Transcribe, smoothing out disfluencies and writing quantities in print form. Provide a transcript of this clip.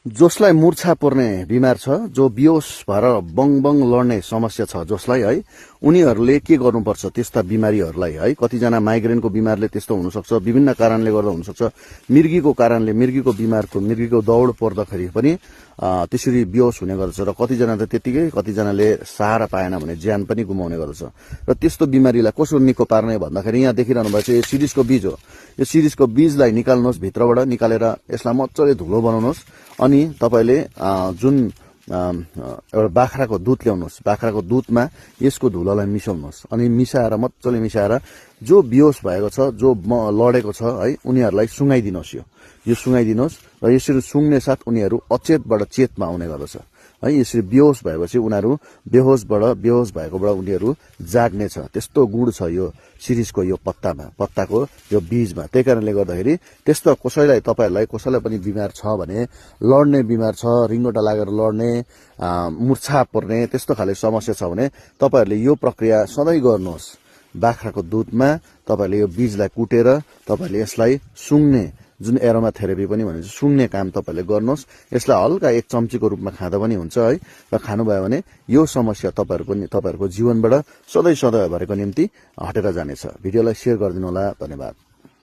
जसलाई मूर्छा पर्ने बिमार छ, जो बेहोस भएर बङ लड्ने समस्या छ जसलाई है, उनीहरूले के गर्नुपर्छ त्यस्ता बिमारीहरूलाई है। कतिजना माइग्रेनको बिमारले त्यस्तो हुनसक्छ, विभिन्न कारणले गर्दा हुनसक्छ, मिर्गीको कारणले, मिर्गीको दौड पर्दाखेरि पनि त्यसरी बेहोस हुने गर्दछ र कतिजना त त्यतिकै, कतिजनाले सहारा पाएन भने ज्यान पनि गुमाउने गर्दछ। र त्यस्तो बिमारीलाई कसो निको पार्ने भन्दाखेरि यहाँ देखिरहनु भएको छ यो सिरिसको बीज हो। यो सिरिसको बीजलाई निकाल्नुहोस्, भित्रबाट निकालेर यसलाई मजाले धुलो बनाउनुहोस्। अनि तपाईले जुन एउटा बाख्राको दुध ल्याउनुहोस्, बाख्राको दुधमा यसको धुलोलाई मिसाउनुहोस्। अनि मिसाएर मजाले मिसाएर जो बेहोस भएको छ, जो लडेको छ है, उनीहरूलाई सुँगाइदिनुहोस्। यो सुँगाइदिनुहोस् र यसरी सुँग्ने साथ उनीहरू अचेतबाट चेतमा आउने गर्दछ है। यसरी बेहोस भएपछि उनीहरू बेहोस भएकोबाट उनीहरू जाग्ने छ। त्यस्तो गुण छ यो सिरिसको यो पत्ताको यो बीजमा। त्यही कारणले गर्दाखेरि त्यस्तो तपाईहरुलाई कसैलाई पनि बिमार छ भने, लड्ने बिमार छ, रिङ्गोटा लागेर लड्ने, मूर्छा पर्ने त्यस्तो खाले समस्या छ भने तपाईहरुले यो प्रक्रिया सधैँ गर्नुहोस्। बाख्राको दुधमा तपाईहरुले यो बीजलाई कुटेर तपाईहरुले यसलाई सुँग्ने, जुन एरोमा थेरापी पनि भनिन्छ, सुँग्ने काम तपाईहरुले गर्नुहोस्। यसलाई हल्का 1 चम्चीको रूपमा खाँदा पनि हुन्छ है। र खानुभयो भने यो समस्या तपाईहरुको जीवनबाट सधैँ भरिको निम्ति हटेर जानेछ। भिडियोलाई शेयर गरिदिनु होला। धन्यवाद।